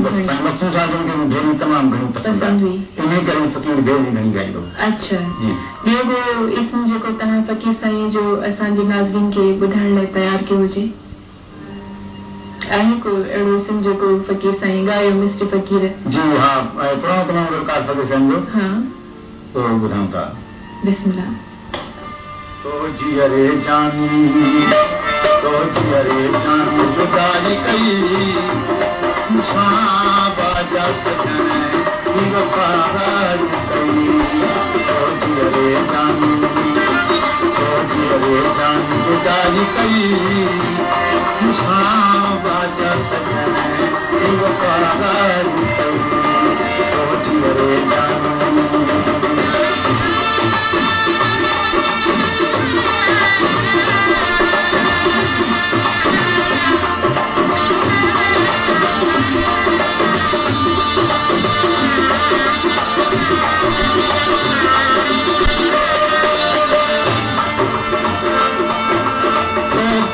بس سائين مخدوم صاحب جن کي به ڀيروي تمام گهڻي پسند آهي. انهيء ڪري هو فقير ڀيروي گهڻي ڳائيندو هو. اڇا. جي. ٻيو ڪو اسم جيڪو توهان فقير سائينء جو اسان جي ناظرين کي ٻڌائڻ لاء تيار ڪيو هجي؟ آهي ڪو اهڙو اسم جيڪو فقير سائين ڳايو مصري فقير؟ جي ها آهي پراڻو تمام وڏو رڪارڊ فقير سائين جو. ها. اهو ٻڌايون ٿا. بسم الله. تو جيئري جاني تو جيئري جاني جدائي ڪئي مون سان واجا سڄڻ بي وفائي ڪئي تو جيئري جاني تو جيئري جاني جدائي ڪئي مون سان واجا سڄڻ بي وفائي ڪئي تو جيئري جاني.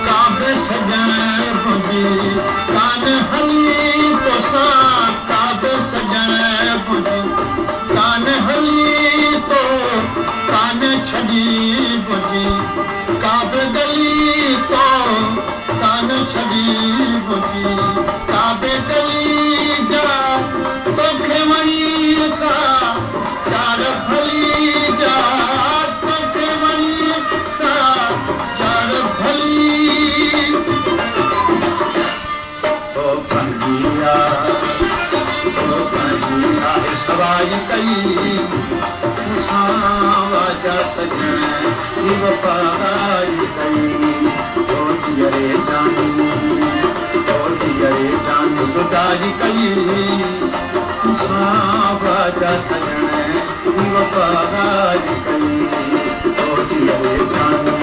ڪابه سڄڻ منهنجي ڪانه هلي توسان ڪابه سڄڻ منهنجي ڪانه هلي تو ڪانه ڇڏي منهنجي ڪابه گلي تو ڪانه ڇڏي منهنجي ڪابه گلي جا توکي وڻي سا يار ڀلي جا توکي وڻي سا يار ڀلي تو پنهنجي آ تو پنهنجي آهي سوائي ڪئي مون سان واجا سڄڻ بي وفائي ڪئي تو جيئري جاني تو جيئري جاني جدائي ڪئي مون سان واجا سڄڻ بي وفائي ڪئي تو جيئري جاني.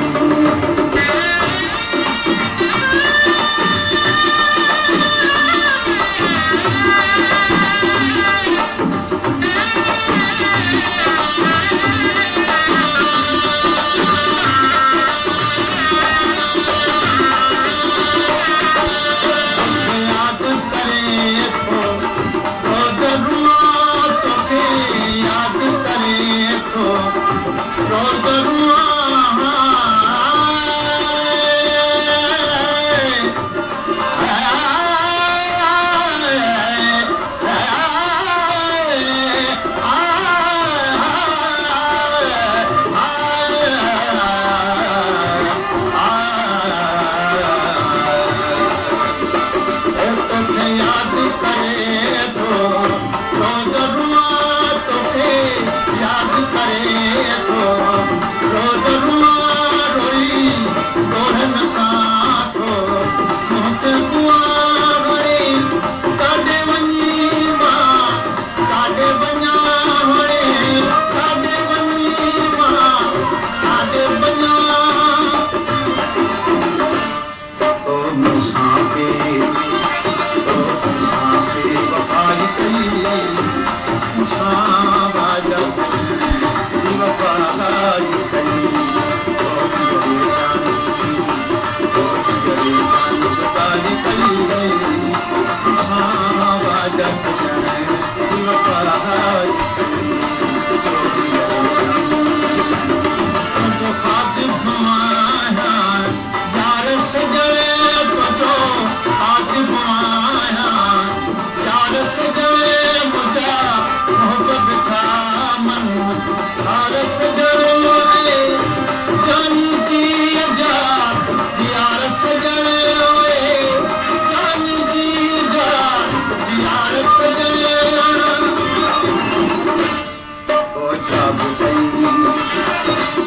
توکي ياد ڪري ٿو روز روئان توکي ياد ڪري ٿو روز روئان. توکي ياد ڪري ٿو روز روئان توکي ياد ڪري ٿو روز روئان روئي ڳوڙهن سان ٿو منهن تي دعا هڻي ڪاڏي وڃي مان ڪاڏي وڃان هاڻي ڪاڏي وڃي مان ڪاڏي وڃان. تو مون سان بي تو مون سان بي وفائي ڪئي مون سان واجا سڄڻ بي وفائي ڪئي تو جيئري جاني تو جيئري جاني جدائي ڪئي مون سان واجا سڄڻ بي وفائي ڪئي تو جيئري جاني. تنهنجو خادم آهيان يار سڄڻ تنهنجو خادم آهيان يار سڄڻ منهنجا محب به من يار سڄڻ اوئي جاني جي جا يار سڄڻ اوئي جاني جي جا يار سڄڻ. تو جا به ڪئي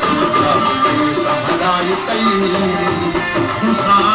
تو جا به ڪئي سا ڀلائي ڪئي مون سان.